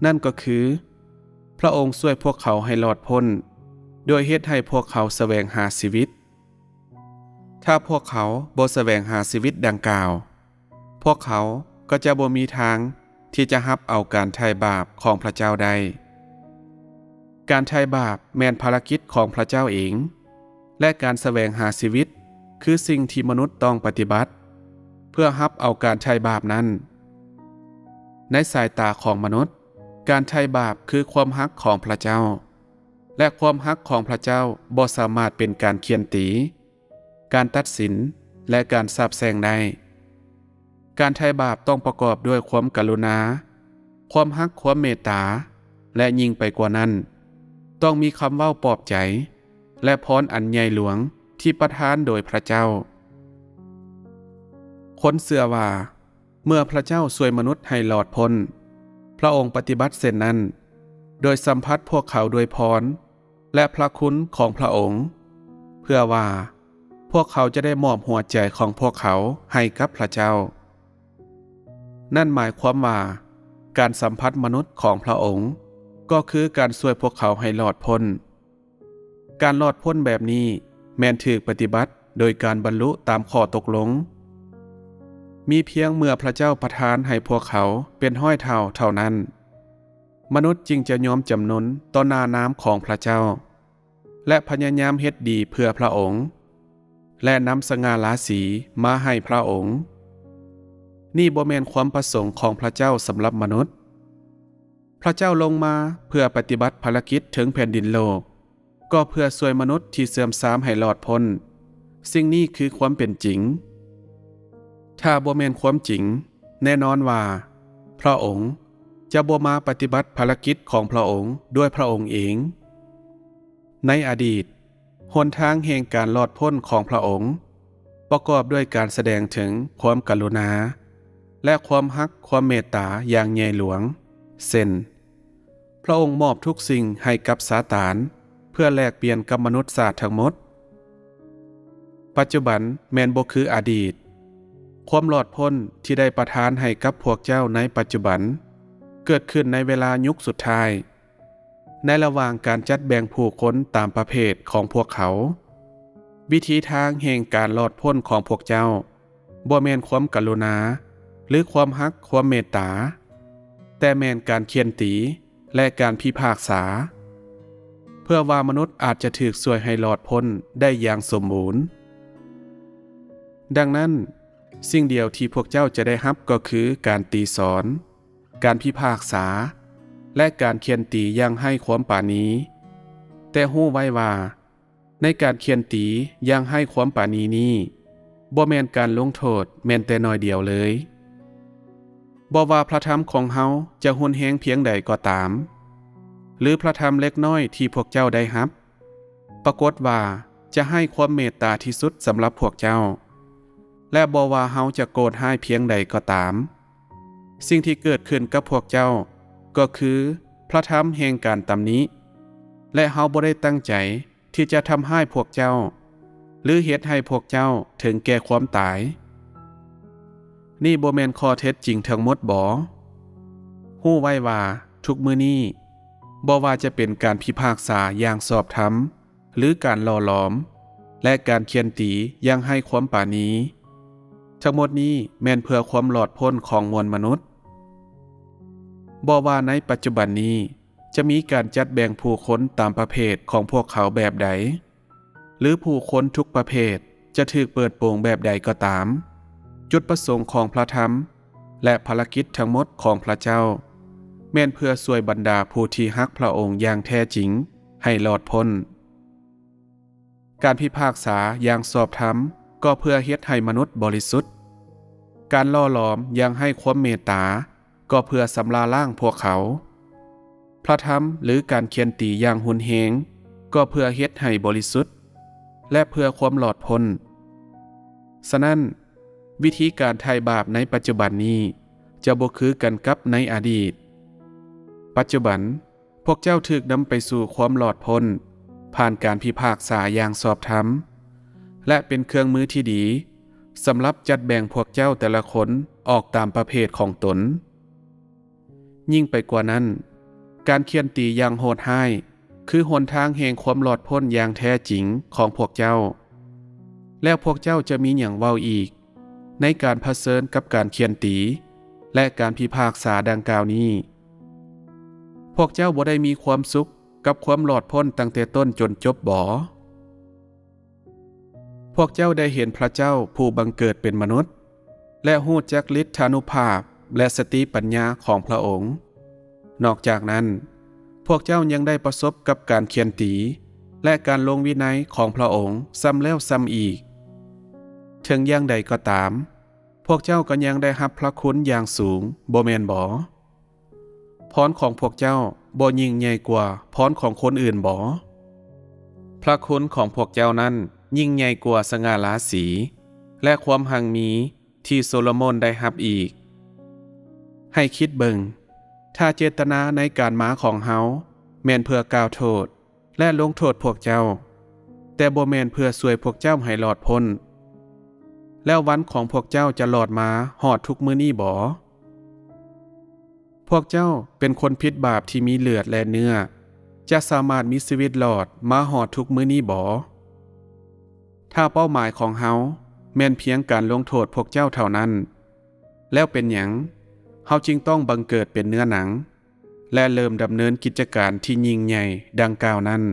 ນັ້ນກໍຄື ພະອົງຊ່ວຍພວກເຂົາໃຫ້ລອດພົ້ນ ໂດຍເຮັດໃຫ້ພວກເຂົາສະແຫວງຫາຊີວິດ. ຖ້າພວກເຂົາບໍ່ສະແຫວງຫາຊີວິດດັ່ງກ່າວ, ພວກເຂົາ ກໍຈະບໍ່ມີທາງທີ່ຈະຮັບເອົາການໄຖ່ບາບຂອງພະເຈົ້າໄດ້. ການໄຖ່ບາບແມ່ນພາລະກິດຂອງພະເຈົ້າເອງ, ແລະ ການສະແຫວງຫາຊີວິດຄືສິ່ງທີ່ມະນຸດຕ້ອງປະຕິບັດເພື່ອຮັບເອົາການໄຖ່ບາບນັ້ນ. ໃນສາຍຕາຂອງມະນຸດ, ການໄຖ່ບາບຄືຄວາມຮັກຂອງພະເຈົ້າ, ແລະ ຄວາມຮັກຂອງພະເຈົ້າບໍ່ສາມາດເປັນການຂ້ຽນຕີ, ການຕັດສິນ ແລະ ການສາບແຊ່ງໄດ້. ການໄຖ່ບາບຕ້ອງປະກອບດ້ວຍຄວາມກະລຸນາ, ຄວາມຮັກ, ຄວາມເມດຕາ ແລະ ຍິ່ງໄປກວ່ານັ້ນ, ຕ້ອງມີຄຳເວົ້າປອບໃຈ ແລະ ພອນອັນໃຫຍ່ຫຼວງທີ່ປະທານໂດຍພະເຈົ້າ. ຄົນເຊື່ອວ່າ ເມື່ອພະເຈົ້າຊ່ວຍມະນຸດໃຫ້ລອດພົ້ນ, ພະອົງປະຕິບັດເຊັ່ນນັ້ນ ໂດຍສຳຜັດພວກເຂົາດ້ວຍພອນ ແລະ ພະຄຸນຂອງພະອົງ, ເພື່ອວ່າພວກເຂົາຈະໄດ້ມອບຫົວໃຈຂອງພວກເຂົາໃຫ້ກັບພະເຈົ້າ. ນັ້ນໝາຍຄວາມວ່າ ການສຳຜັດມະນຸດຂອງພະອົງ ກໍຄືການຊ່ວຍພວກເຂົາໃຫ້ລອດພົ້ນ. ການລອດພົ້ນແບບນີ້ແມ່ນຖືກປະຕິບັດໂດຍການບັນລຸຕາມຂໍ້ຕົກລົງ. ມີພຽງເມື່ອພະເຈົ້າປະທານໃຫ້ພວກເຂົາເປັນຮ້ອຍເທົ່າເທົ່ານັ້ນ, ມະນຸດຈຶ່ງຈະຍອມຈຳນົນຕໍ່ໜ້ານາມຂອງພະເຈົ້າ ແລະ ພະຍາຍາມເຮັດດີເພື່ອພະອົງ ແລະ ນຳສະຫງ່າລາສີມາໃຫ້ພະອົງ. ນີ້ບໍ່ແມ່ນຄວາມປະສົງຂອງພະເຈົ້າສຳລັບມະນຸດ. ພະເຈົ້າລົງມາເພື່ອປະຕິບັດພາລະກິດເທິງແຜ່ນດິນໂລກ, ກໍເພື່ອຊ່ວຍມະນຸດທີ່ເສື່ອມຊາມໃຫ້ລອດພົ້ນ. ສິ່ງນີ້ຄືຄວາມເປັນຈິງ. ຖ້າບໍ່ແມ່ນຄວາມຈິງ, ແນ່ນອນວ່າພະອົງຈະບໍ່ມາປະຕິບັດພາລະກິດຂອງພະອົງດ້ວຍພະອົງເອງ. ໃນອະດີດ, ຫົນທາງແຫ່ງການລອດພົ້ນຂອງພະອົງປະກອບດ້ວຍການສະແດງເຖິງຄວາມກະລຸນາ ແລະ ຄວາມຮັກຄວາມເມດຕາຢ່າງໃຫຍ່ຫຼວງ, ເຊັ່ນ, ພະອົງມອບທຸກສິ່ງໃຫ້ກັບຊາຕານເພື່ອແລກປ່ຽນກັບມະນຸດຊາດທັງໝົດ. ປັດຈຸບັນແມ່ນບໍ່ຄືອະດີດ. ຄວາມລອດພົ້ນທີ່ໄດ້ປະທານໃຫ້ກັບພວກເຈົ້າໃນປັດຈຸບັນ ເກີດຂຶ້ນໃນເວລາຍຸກສຸດທ້າຍ, ໃນລະຫວ່າງການຈັດແບ່ງຜູ້ຄົນຕາມປະເພດຂອງພວກເຂົາ. ວິທີທາງແຫ່ງການລອດພົ້ນຂອງພວກເຈົ້າ ບໍ່ແມ່ນຄວາມກະລຸນາ ຫຼື ຄວາມຮັກຄວາມເມດຕາ, ແຕ່ແມ່ນການຂ້ຽນຕີ ແລະ ການພິພາກສາ, ເພື່ອວ່າມະນຸດອາດຈະຖືກຊ່ວຍໃຫ້ລອດພົ້ນໄດ້ຢ່າງສົມບູນ. ດັ່ງນັ້ນ, ສິ່ງດຽວທີ່ພວກເຈົ້າຈະໄດ້ຮັບກໍຄືການຕີສອນ, ການພິພາກສາ ແລະ ການຂ້ຽນຕີຢ່າງໄຮ້ຄວາມປານີ. ແຕ່ຮູ້ໄວ້ວ່າ ໃນການຂ້ຽນຕີຢ່າງໄຮ້ຄວາມປານີນີ້ ບໍ່ແມ່ນການລົງໂທດແມ່ນແຕ່ໜ້ອຍດຽວເລີຍ. ບໍ່ວ່າພະທຳຂອງເຮົາຈະຮຸນແຮງພຽງໃດກໍຕາມ, ຫຼື ພະທຳເລັກນ້ອຍທີ່ພວກເຈົ້າໄດ້ຮັບ, ປາກົດວ່າຈະໄຮ້ຄວາມເມດຕາທີ່ສຸດສຳລັບພວກເຈົ້າ, ແລະ ບໍ່ວ່າເຮົາຈະໂກດຮ້າຍພຽງໃດກໍຕາມ, ສິ່ງທີ່ເກີດຂຶ້ນກັບພວກເຈົ້າກໍຄືພະທຳແຫ່ງການຕຳໜິ, ແລະ ເຮົາບໍ່ໄດ້ຕັ້ງໃຈ ທີ່ຈະທຳຮ້າຍພວກເຈົ້າ ຫຼື ເຮັດໃຫ້ພວກເຈົ້າເຖິງແກ່ຄວາມຕາຍ. ນີ້ບໍ່ແມ່ນຂໍ້ເທັດຈິງທັງໝົດບໍ? ຮູ້ໄວ້ວ່າທຸກມື້ນີ້, ບໍ່ວ່າຈະເປັນການພິພາກສາຢ່າງຊອບທຳ, ຫຼື ການຫຼໍ່ຫຼອມ, ແລະ ການຂ້ຽນຕີຢ່າງໄຮ້ຄວາມປານີ, ທັງໝົດນີ້ແມ່ນເພື່ອຄວາມລອດພົ້ນຂອງມວນມະນຸດ. ບໍ່ວ່າໃນປັດຈຸບັນນີ້ ຈະມີການຈັດແບ່ງຜູ້ຄົນຕາມປະເພດຂອງພວກເຂົາແບບໃດ, ຫຼື ຜູ້ຄົນທຸກປະເພດຈະຖືກເປີດໂປງແບບໃດກໍຕາມ, ຈຸດປະສົງຂອງພະທຳ ແລະ ພາລະກິດທັງໝົດຂອງພະເຈົ້າ ແມ່ນເພື່ອຊ່ວຍບັນດາຜູ້ທີ່ຮັກພະອົງຢ່າງແທ້ຈິງໃຫ້ລອດພົ້ນ. ການພິພາກສາຢ່າງຊອບທຳກໍເພື່ອເຮັດໃຫ້ມະນຸດບໍລິສຸດ. ການຫຼໍ່ຫຼອມຢ່າງໄຮ້ຄວາມເມດຕາກໍເພື່ອຊຳລະລ້າງພວກເຂົາ. ພະທຳ ຫຼື ການຂ້ຽນຕີຢ່າງຮຸນແຮງກໍເພື່ອເຮັດໃຫ້ບໍລິສຸດ ແລະ ເພື່ອຄວາມລອດພົ້ນ. ສະນັ້ນ, ວິທີການໄຖ່ບາບໃນປັດຈຸບັນນີ້ຈະບໍ່ຄືກັນກັບໃນອະດີດ. ປັດຈຸບັນ, ພວກເຈົ້າຖືກນຳໄປສູ່ຄວາມລອດພົ້ນຜ່ານການພິພາກສາຢ່າງຊອບທຳ ແລະ ເປັນເຄື່ອງມືທີ່ດີສຳລັບຈັດແບ່ງພວກເຈົ້າແຕ່ລະຄົນອອກຕາມປະເພດຂອງຕົນ. ຍິ່ງໄປກວ່ານັ້ນ, ການຂ້ຽນຕີຢ່າງໂຫດຮ້າຍຄືຫົນທາງແຫ່ງຄວາມລອດພົ້ນຢ່າງແທ້ຈິງຂອງພວກເຈົ້າ. ແລ້ວພວກເຈົ້າຈະມີຫຍັງເວົ້າອີກໃນການຜະເຊີນກັບການຂ້ຽນຕີ ແລະ ການພິພາກສາດັ່ງກ່າວນີ້? ພວກເຈົ້າບໍ່ໄດ້ມີຄວາມສຸກກັບຄວາມລອດພົ້ນຕັ້ງແຕ່ຕົ້ນຈົນຈົບບໍ? ພວກເຈົ້າໄດ້ເຫັນພະເຈົ້າຜູ້ບັງເກີດເປັນມະນຸດ ແລະ ຮູ້ຈັກລິດທານຸພາບ ແລະ ສະຕິປັນຍາຂອງພະອົງ. ນອກຈາກນັ້ນ, ພວກເຈົ້າຍັງໄດ້ປະສົບກັບການຂ້ຽນຕີ ແລະ ການລົງວິໄນຂອງພະອົງຊ້ຳແລ້ວຊ້ຳອີກ. ເຖິງຢ່າງໃດກໍຕາມ, ພວກເຈົ້າກໍຍັງໄດ້ຮັບພະຄຸນຢ່າງສູງ, ບໍ່ແມ່ນບໍ? ພອນຂອງພວກເຈົ້າບໍ່ຍິ່ງໃຫຍ່ກວ່າພອນຂອງຄົນອື່ນບໍ? ພະຄຸນຂອງພວກເຈົ້ານັ້ນຍິ່ງໃຫຍ່ກວ່າສະຫງ່າລາສີ ແລະ ຄວາມຮັ່ງມີທີ່ໂຊໂລໂມນໄດ້ຮັບອີກ. ໃຫ້ຄິດເບິ່ງ, ຖ້າເຈດຕະນາໃນການມາຂອງເຮົາແມ່ນເພື່ອກ່າວໂທດ ແລະ ລົງໂທດພວກເຈົ້າ, ແຕ່ບໍ່ແມ່ນເພື່ອຊ່ວຍພວກເຈົ້າໃຫ້ລອດພົ້ນ, ແລ້ວວັນຂອງພວກເຈົ້າຈະລອດມາຮອດທຸກມື້ນີ້ບໍ? ພວກເຈົ້າເປັນຄົນຜິດບາບທີ່ມີເລືອດ ແລະ ເນື້ອ, ຈະສາມາດມີຊີວິດລອດມາຮອດທຸກມື້ນີ້ບໍ? ຖ້າເປົ້າໝາຍຂອງເຮົາແມ່ນພຽງການລົງໂທດພວກເຈົ້າເທົ່ານັ້ນ, ແລ້ວເປັນຫຍັງເຮົາຈຶ່ງຕ້ອງບັງເກີດເປັນເນື້ອໜັງ ແລະ ເລີ່ມດຳເນີນກິດຈະການທີ່ຍິ່ງໃຫຍ່ດັ່ງກ່າວນັ້ນ?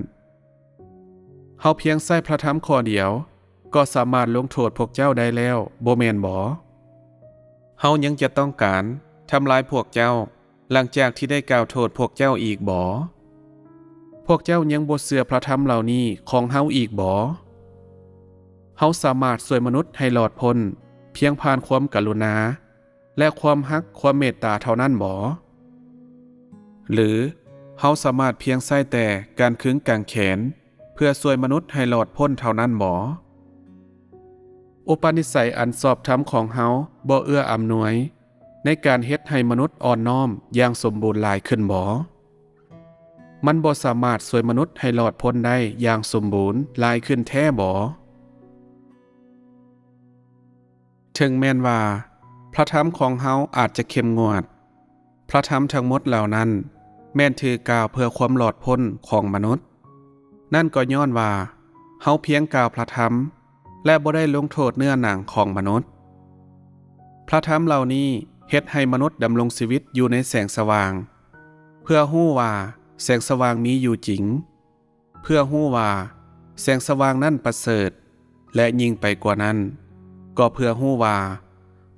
ເຮົາພຽງໃຊ້ພະທຳຂໍ້ດຽວກໍສາມາດລົງໂທດພວກເຈົ້າໄດ້ແລ້ວ, ບໍ່ແມ່ນບໍ? ເຮົາຍັງຈະຕ້ອງການທຳລາຍພວກເຈົ້າ ຫຼັງຈາກທີ່ໄດ້ກ່າວໂທດພວກເຈົ້າອີກບໍ? ພວກເຈົ້າຍັງບໍ່ເຊື່ອພະທຳເຫຼົ່ານີ້ຂອງເຮົາອີກບໍ? ເຮົາສາມາດຊ່ວຍມະນຸດໃຫ້ລອດພົ້ນພຽງຜ່ານຄວາມກະລຸນາ ແລະ ຄວາມຮັກຄວາມເມດຕາເທົ່ານັ້ນບໍ? ຫຼື ເຮົາສາມາດພຽງໃຊ້ແຕ່ການຄຶງກາງແຂນເພື່ອຊ່ວຍມະນຸດໃຫ້ລອດພົ້ນເທົ່ານັ້ນບໍ? ອຸປະນິໄສອັນຊອບທຳຂອງເຮົາບໍ່ເອື້ອອຳນວຍໃນການເຮັດໃຫ້ມະນຸດອ່ອນນ້ອມຢ່າງສົມບູນຫຼາຍຂຶ້ນບໍ? ມັນບໍ່ສາມາດຊ່ວຍມະນຸດໃຫ້ລອດພົ້ນໄດ້ຢ່າງສົມບູນຫຼາຍຂຶ້ນແທ້ບໍ? ເຖິງແມ່ນວ່າພະທຳຂອງເຮົາອາດຈະເຂັ້ມງວດ, ພະທຳທັງໝົດເຫຼົ່ານັ້ນແມ່ນຖືກກ່າວເພື່ອຄວາມລອດພົ້ນຂອງມະນຸດ. ນັ້ນກໍຍ້ອນວ່າເຮົາພຽງກ່າວພະທຳ ແລະ ບໍ່ໄດ້ລົງໂທດເນື້ອໜັງຂອງມະນຸດ. ພະທຳເຫຼົ່ານີ້ເຮັດໃຫ້ມະນຸດດຳລົງຊີວິດຢູ່ໃນແສງສະຫວ່າງ, ເພື່ອຮູ້ວ່າແສງສະຫວ່າງມີຢູ່ຈິງ, ເພື່ອຮູ້ວ່າແສງສະຫວ່າງນັ້ນປະເສີດ, ແລະ ຍິ່ງໄປກວ່ານັ້ນ, ກໍເພື່ອຮູ້ວ່າ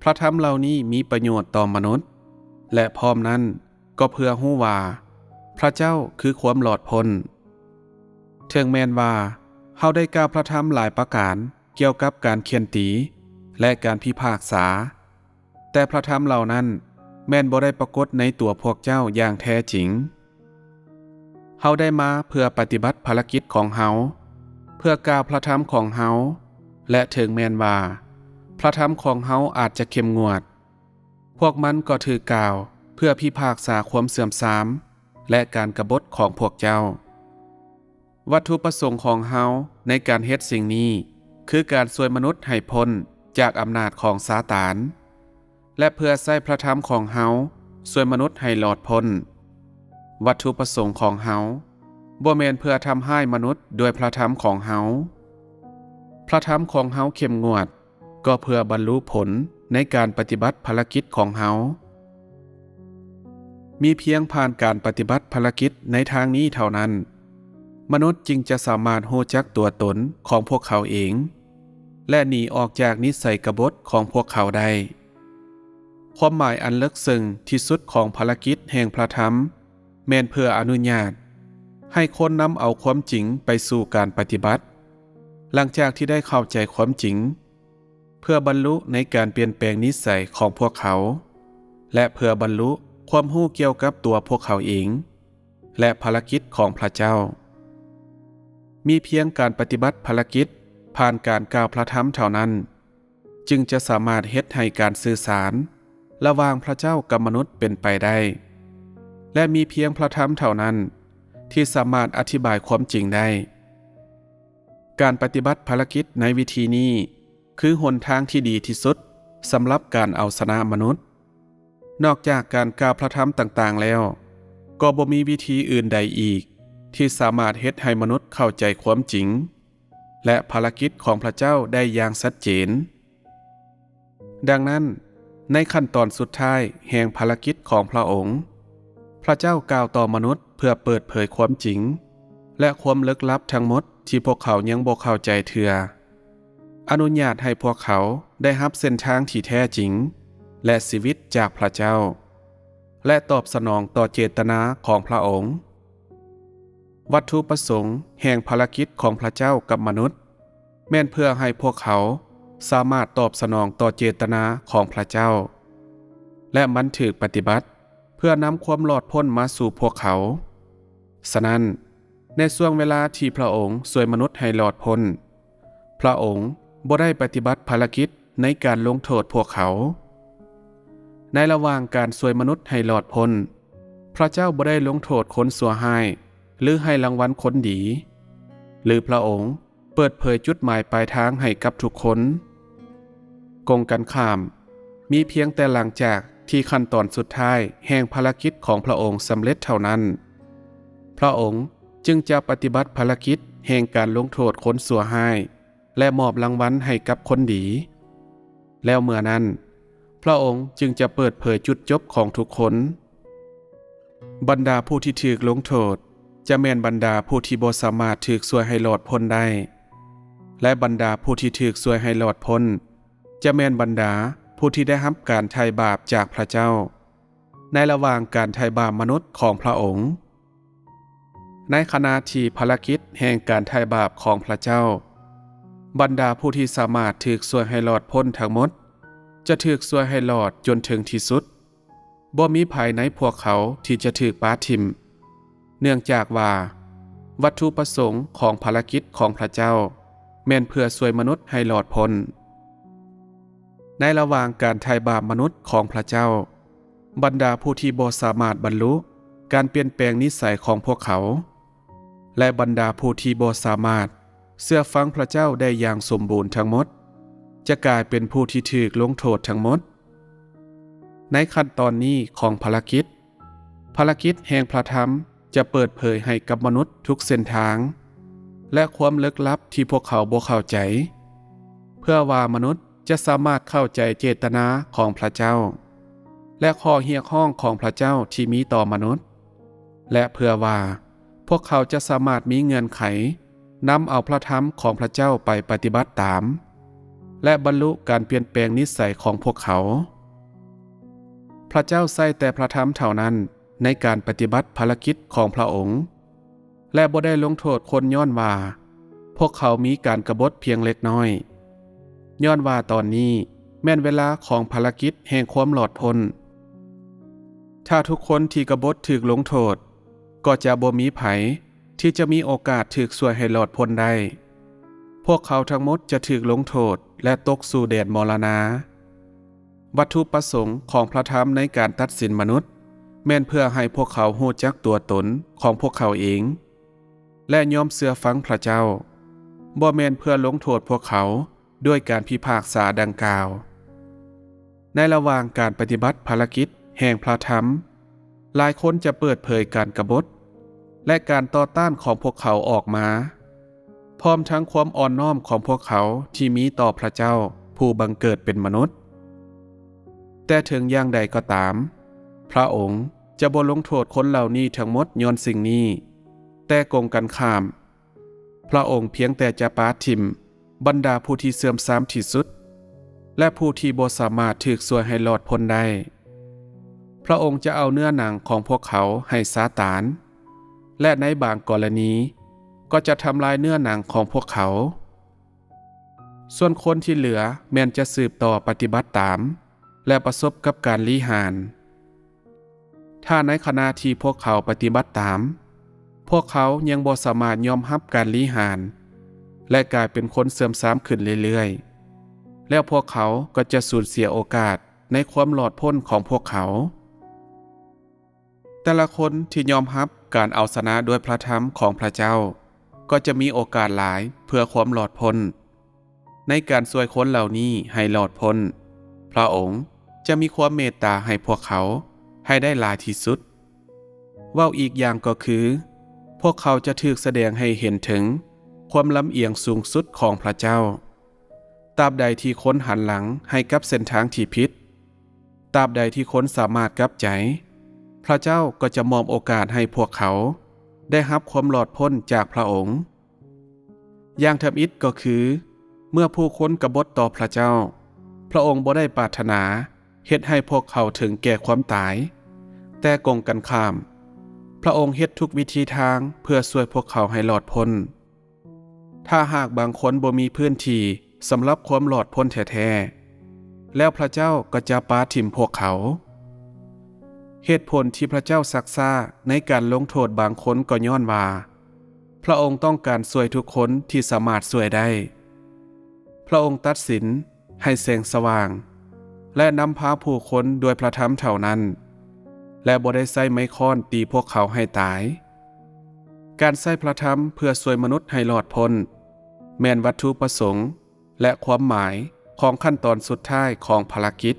ພະທຳເຫຼົ່ານີ້ມີປະໂຫຍດຕໍ່ມະນຸດ, ແລະ ພ້ອມນັ້ນກໍເພື່ອຮູ້ວ່າພະເຈົ້າຄືຄວາມລອດພົ້ນ. ເຖິງແມ່ນວ່າເຮົາໄດ້ກ່າວພະທຳຫຼາຍປະການ ກ່ຽວກັບການຂ້ຽນຕີ ແລະ ການພິພາກສາ, ແຕ່ພະທຳເຫຼົ່ານັ້ນແມ່ນບໍ່ໄດ້ປາກົດໃນຕົວພວກເຈົ້າຢ່າງແທ້ຈິງ. ເຮົາໄດ້ມາເພື່ອປະຕິບັດພາລະກິດຂອງເຮົາ, ເພື່ອກ່າວພະທຳຂອງເຮົາ, ແລະ ເຖິງແມ່ນວ່າພະທຳຂອງເຮົາອາດຈະເຂັ້ມງວດ, ພວກມັນກໍຖືກກ່າວເພື່ອພິພາກສາຄວາມເສື່ອມຊາມ ແລະ ການກະບົດຂອງພວກເຈົ້າ. ວັດຖຸປະສົງຂອງເຮົາໃນການເຮັດສິ່ງນີ້ ຄືການຊ່ວຍມະນຸດໃຫ້ພົ້ນຈາກອຳນາດຂອງຊາຕານ, ແລະ ເພື່ອໃຊ້ພະທຳຂອງເຮົາຊ່ວຍມະນຸດໃຫ້ລອດພົ້ນ. ວັດຖຸປະສົງຂອງເຮົາບໍ່ແມ່ນເພື່ອທຳຮ້າຍມະນຸດດ້ວຍພະທຳຂອງເຮົາ. ພະທຳຂອງເຮົາເຂັ້ມງວດ ກໍເພື່ອບັນລຸຜົນໃນການປະຕິບັດພາລະກິດຂອງເຮົາ. ມີພຽງຜ່ານການປະຕິບັດພາລະກິດໃນທາງນີ້ເທົ່ານັ້ນ, ມະນຸດຈຶ່ງຈະສາມາດຮູ້ຈັກຕົວຕົນຂອງພວກເຂົາເອງ ແລະ ໜີອອກຈາກນິໄສກະບົດຂອງພວກເຂົາໄດ້. ຄວາມໝາຍອັນເລິກເຊິ່ງທີ່ສຸດຂອງພາລະກິດແຫ່ງພະທຳ ແມ່ນເພື່ອອະນຸຍາດໃຫ້ຄົນນຳເອົາຄວາມຈິງໄປສູ່ການປະຕິບັດ. ຫຼັງຈາກທີ່ໄດ້ເຂົ້າໃຈຄວາມຈິງ, ເພື່ອບັນລຸໃນການປ່ຽນແປງນິໄສຂອງພວກເຂົາ ແລະ ເພື່ອບັນລຸຄວາມຮູ້ກ່ຽວກັບຕົວພວກເຂົາເອງ ແລະ ພາລະກິດຂອງພະເຈົ້າ. ມີພຽງການປະຕິບັດພາລະກິດຜ່ານການກ່າວພະທຳເທົ່ານັ້ນ ຈຶ່ງຈະສາມາດເຮັດໃຫ້ການສື່ສານລະຫວ່າງພະເຈົ້າກັບມະນຸດເປັນໄປໄດ້ ແລະ ມີພຽງພະທຳເທົ່ານັ້ນທີ່ສາມາດອະທິບາຍຄວາມຈິງໄດ້. ການປະຕິບັດພາລະກິດໃນວິທີນີ້ ຄືຫົນທາງທີ່ດີທີ່ສຸດສຳລັບການເອົາຊະນະມະນຸດ. ນອກຈາກການກ່າວພະທຳຕ່າງໆແລ້ວ, ກໍບໍ່ມີວິທີອື່ນໃດອີກທີ່ສາມາດເຮັດໃຫ້ມະນຸດເຂົ້າໃຈຄວາມຈິງ ແລະ ພາລະກິດຂອງພະເຈົ້າໄດ້ຢ່າງຊັດເຈນ. ດັ່ງນັ້ນ, ໃນຂັ້ນຕອນສຸດທ້າຍແຫ່ງພາລະກິດຂອງພຣະອົງ, ພຣະເຈົ້າກ່າວຕໍ່ມະນຸດເພື່ອເປີດເຜີຍຄວາມຈິງ ແລະ ຄວາມເລິກລັບທັງໝົດທີ່ພວກເຂົາຍັງບໍ່ເຂົ້າໃຈເທື່ອ, ອະນຸຍາດໃຫ້ພວກເຂົາໄດ້ຮັບເສັ້ນທາງທີ່ແທ້ຈິງ ແລະ ຊີວິດຈາກພຣະເຈົ້າ ແລະ ຕອບສະໜອງຕໍ່ເຈດຕະນາຂອງພຣະອົງ. ວັດຖຸປະສົງແຫ່ງພາລະກິດຂອງພຣະເຈົ້າກັບມະນຸດ ແມ່ນເພື່ອໃຫ້ພວກເຂົາສາມາດຕອບສະໜອງຕໍ່ເຈດຕະນາຂອງພຣະເຈົ້າ ແລະ ມັນຖືກປະຕິບັດເພື່ອນຳຄວາມລອດພົ້ນມາສູ່ພວກເຂົາ. ສະນັ້ນ, ໃນຊ່ວງເວລາທີ່ພຣະອົງຊ່ວຍມະນຸດໃຫ້ລອດພົ້ນ, ພຣະອົງບໍ່ໄດ້ປະຕິບັດພາລະກິດໃນການລົງໂທດພວກເຂົາ. ໃນລະຫວ່າງການຊ່ວຍມະນຸດໃຫ້ລອດພົ້ນ, ພຣະເຈົ້າບໍ່ໄດ້ລົງໂທດຄົນຊົ່ວຮ້າຍ ຫຼື ໃຫ້ລາງວັນຄົນດີ, ຫຼື ພຣະອົງເປີດເຜີຍຈຸດໝາຍປາຍທາງໃຫ້ກັບທຸກຄົນ. ກົງກັນຂ້າມ, ມີພຽງແຕ່ຫຼັງຈາກທີ່ຂັ້ນຕອນສຸດທ້າຍແຫ່ງພາລະກິດຂອງພຣະອົງສຳເລັດເທົ່ານັ້ນ, ພຣະອົງຈຶ່ງຈະປະຕິບັດພາລະກິດແຫ່ງການລົງໂທດຄົນຊົ່ວຮ້າຍ ແລະ ມອບລາງວັນໃຫ້ກັບຄົນດີ. ແລ້ວເມື່ອນັ້ນ, ພຣະອົງຈຶ່ງຈະເປີດເຜີຍຈຸດຈົບຂອງທຸກຄົນ. ບັນດາຜູ້ທີ່ຖືກລົງໂທດ ຈະແມ່ນບັນດາຜູ້ທີ່ບໍ່ສາມາດຖືກຊ່ວຍໃຫ້ລອດພົ້ນໄດ້ ແລະ ບັນດາຜູ້ທີ່ຖືກຊ່ວຍໃຫ້ລອດພົ້ນ ຈະແມ່ນບັນດາຜູ້ທີ່ໄດ້ຮັບການໄຖ່ບາບຈາກພຣະເຈົ້າ ໃນລະຫວ່າງການໄຖ່ບາບມະນຸດຂອງພຣະອົງ. ໃນຂະນະທີ່ພາລະກິດແຫ່ງການໄຖ່ບາບຂອງພຣະເຈົ້າ, ບັນດາຜູ້ທີ່ສາມາດຖືກຊ່ວຍໃຫ້ລອດພົ້ນທັງໝົດ ຈະຖືກຊ່ວຍໃຫ້ລອດຈົນເຖິງທີ່ສຸດ. ບໍ່ມີໃຜໃນພວກເຂົາທີ່ຈະຖືກປະຖິ້ມ, ເນື່ອງຈາກວ່າວັດຖຸປະສົງຂອງພາລະກິດຂອງພຣະເຈົ້າ ແມ່ນເພື່ອຊ່ວຍມະນຸດໃຫ້ລອດພົ້ນ. ໃນລະຫວ່າງການໄຖ່ບາບມະນຸດຂອງພຣະເຈົ້າ, ບັນດາຜູ້ທີ່ບໍ່ສາມາດບັນລຸການປ່ຽນແປງນິໄສຂອງພວກເຂົາ ແລະ ບັນດາຜູ້ທີ່ບໍ່ສາມາດເຊື່ອຟັງພຣະເຈົ້າໄດ້ຢ່າງສົມບູນທັງໝົດ ຈະກາຍເປັນຜູ້ທີ່ຖືກລົງໂທດທັງໝົດ. ໃນຂັ້ນຕອນນີ້ຂອງພາລະກິດ, ພາລະກິດແຫ່ງພຣະທຳຈະເປີດເຜີຍໃຫ້ກັບມະນຸດທຸກເສັ້ນທາງ ແລະ ຄວາມເລິກລັບທີ່ພວກເຂົາບໍ່ເຂົ້າໃຈ, ເພື່ອວ່າມະນຸດຈະສາມາດເຂົ້າໃຈເຈດຕະນາຂອງພຣະເຈົ້າ ແລະ ຂໍ້ຮຽກຮ້ອງຂອງພຣະເຈົ້າທີ່ມີຕໍ່ມະນຸດ. ແລະ ເພື່ອວ່າພວກເຂົາຈະສາມາດມີເງື່ອນໄຂນຳເອົາພຣະທຳຂອງພຣະເຈົ້າໄປປະຕິບັດຕາມ ແລະ ບັນລຸການປ່ຽນແປງນິໄສຂອງພວກເຂົາ. ພຣະເຈົ້າໃຊ້ແຕ່ພຣະທຳເທົ່ານັ້ນໃນການປະຕິບັດພາລະກິດຂອງພຣະອົງ ແລະ ບໍ່ໄດ້ລົງໂທດຄົນຍ້ອນວ່າພວກເຂົາມີການກະບົດພຽງເລັກນ້ອຍ, ຍ້ອນວ່າຕອນນີ້ແມ່ນເວລາຂອງພາລະກິດແຫ່ງຄວາມລອດພົ້ນ. ຖ້າທຸກຄົນທີ່ກະບົດຖືກລົງໂທດ, ກໍຈະບໍ່ມີໃຜທີ່ຈະມີໂອກາດຖືກຊ່ວຍໃຫ້ລອດພົ້ນໄດ້. ພວກເຂົາທັງໝົດຈະຖືກລົງໂທດ ແລະ ຕົກສູ່ແດນມໍລະນາ. ວັດຖຸປະສົງຂອງພຣະທຳໃນການຕັດສິນມະນຸດ ແມ່ນເພື່ອໃຫ້ພວກເຂົາຮູ້ຈັກຕົວຕົນຂອງພວກເຂົາເອງ ແລະ ຍອມເຊື່ອຟັງພຣະເຈົ້າ, ບໍ່ແມ່ນເພື່ອລົງໂທດພວກເຂົາດ້ວຍການພິພາກສາດັ່ງກ່າວ. ໃນລະຫວ່າງການປະຕິບັດພາລະກິດແຫ່ງພຣະທຳ, ຫຼາຍຄົນຈະເປີດເຜີຍການກະບົດ ແລະ ການຕໍ່ຕ້ານຂອງພວກເຂົາອອກມາ, ພ້ອມທັງຄວາມອ່ອນນ້ອມຂອງພວກເຂົາທີ່ມີຕໍ່ພຣະເຈົ້າຜູ້ບັງເກີດເປັນມະນຸດ. ແຕ່ເຖິງຢ່າງໃດກໍຕາມ, ພຣະອົງຈະບໍ່ລົງໂທດຄົນເຫຼົ່ານີ້ທັງໝົດຍ້ອນສິ່ງນີ້, ແຕ່ກົງກັນຂ້າມ, ພຣະອົງພຽງແຕ່ຈະປະຖິ້ມບັນດາຜູ້ທີ່ເສື່ອມຊາມທີ່ສຸດ ແລະ ຜູ້ທີ່ບໍ່ສາມາດຖືກຊ່ວຍໃຫ້ລອດພົ້ນໄດ້. ພຣະອົງຈະເອົາເນື້ອໜັງຂອງພວກເຂົາໃຫ້ຊາຕານ ແລະ ໃນບາງກໍລະນີກໍຈະທຳລາຍເນື້ອໜັງຂອງພວກເຂົາ. ສ່ວນຄົນທີ່ເຫຼືອແມ່ນຈະສືບຕໍ່ປະຕິບັດຕາມ ແລະ ປະສົບກັບການລີ້ຫານ. ຖ້າໃນຂະນະທີ່ພວກເຂົາປະຕິບັດຕາມ, ພວກເຂົາຍັງບໍ່ສາມາດຍອມຮັບການລີ້ຫານ ແລະ ກາຍເປັນຄົນເສື່ອມຊາມຂຶ້ນເລື້ອຍໆ, ແລ້ວພວກເຂົາກໍຈະສູນເສຍໂອກາດໃນຄວາມລອດພົ້ນຂອງພວກເຂົາ. ແຕ່ລະຄົນທີ່ຍອມຮັບການເອົາຊະນະດ້ວຍພຣະທຳຂອງພຣະເຈົ້າ ກໍຈະມີໂອກາດຫຼາຍເພື່ອຄວາມລອດພົ້ນ. ໃນການຊ່ວຍຄົນເຫຼົ່ານີ້ໃຫ້ລອດພົ້ນ, ພຣະອົງຈະມີຄວາມເມດຕາໃຫ້ພວກເຂົາໃຫ້ໄດ້ຫຼາຍທີ່ສຸດ. ເວົ້າອີກຢ່າງກໍຄື, ພວກເຂົາຈະຖືກສະແດງໃຫ້ເຫັນເຖິງຄວາມລຳອຽງສູງສຸດຂອງພຣະເຈົ້າ. ຕາບໃດທີ່ຄົນຫັນຫຼັງໃຫ້ກັບເສັ້ນທາງທີ່ຜິດ, ตราบใดที่คนสามารถกลับใจ พระเจ้าก็จะมอบโอกาสให้พวกเขาได้รับความรอดพ้นจากพระองค์ อย่างทำอิฐก็คือ เมื่อผู้คนกบฏต่อพระเจ้า พระองค์บ่ได้ปรารถนาเฮ็ดให้พวกเขาถึงแก่ความตาย แต่กงกันข้าม พระองค์เฮ็ดทุกวิธีทางเพื่อช่วยพวกเขาให้รอดพ้น ถ้าหากบางคนบ่มีพื้นที่สำหรับความรอดพ้นแท้ๆ แล้วพระเจ้าก็จะปาถิ่มพวกเขา เหตุผลที่พระเจ้าซักช้าในการลงโทษบางคนก็ย้อนว่า พระองค์ต้องการช่วยทุกคนที่สามารถช่วยได้ พระองค์ตัดสินให้แสงสว่าง และนำพาผู้คนด้วยพระธรรมเท่านั้น และบ่ได้ใช้ไม้ค้อนตีพวกเขาให้ตาย การใช้พระธรรมเพื่อช่วยมนุษย์ให้รอดพ้น แม่นวัตถุประสงค์และความหมายของขั้นตอนสุดท้ายของภารกิจ